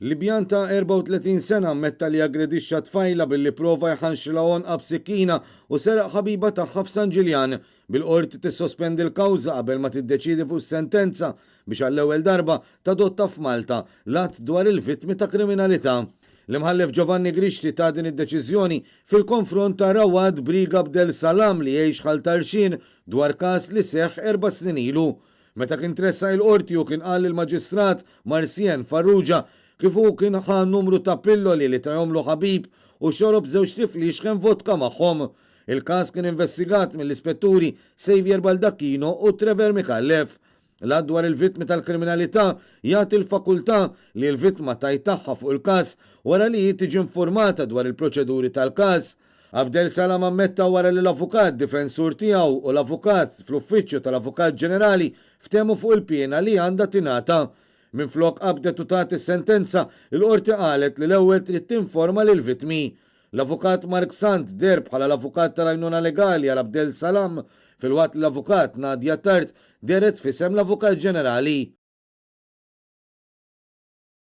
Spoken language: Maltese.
Libjan ta' 34 sena ammetta li aggredixxa tfajla billi prova jħanxrilha għonqha b'sikkina u seraq ħabiba tagħha f'San Ġiljan, bil-Qorti tissospendi l-kawża qabel ma tiddeċiedi fuq is-sentenza biex għall-ewwel darba tadotta f'Malta l-Att dwar il-Vittmi ta' Kriminalità. L-Imħallef Giovanni Grixti ta din id-deċiżjoni fil-konfront ta' Rawad Brig Abdel Salam li jgħix Ħal Tarxien dwar każ li seħħ erba' snin ilu. Meta kien tressaq il-Qorti hu kien qal lill-Maġistrat Marcienne Farrugia kif hu kien ħa numru ta' pilloli li tahomlu ħabib u xorob żewġt ifliexken vodka magħhom. Il-każ kien investigat mill-Ispetturi Saviour Baldacchino u Trevor Micallef. L-Att dwar il-Vittmi tal-Kriminalità jagħti l-fakultà li l-vittma tgħid tagħha fuq il-każ wara li hi tiġi infurmata dwar il-proċeduri tal-każ. Abdel Salam ammetta wara li l-avukat difensur tiegħu u l-avukat fl-uffiċċju tal-Avukat Ġenerali ftehmu fuq il-piena li għandha tingħata. Minflok qabdet u tat is-sentenza, il-Qorti qalet li l-ewwel trid tinforma lill-vittmi. L-Avukat Mark Sant deher bħala l-avukat tal-għajnuna legali għal Abdel Salam, filwaqt li l-Avukat Nadia Attard dehret f'isem l-Avukat Ġenerali.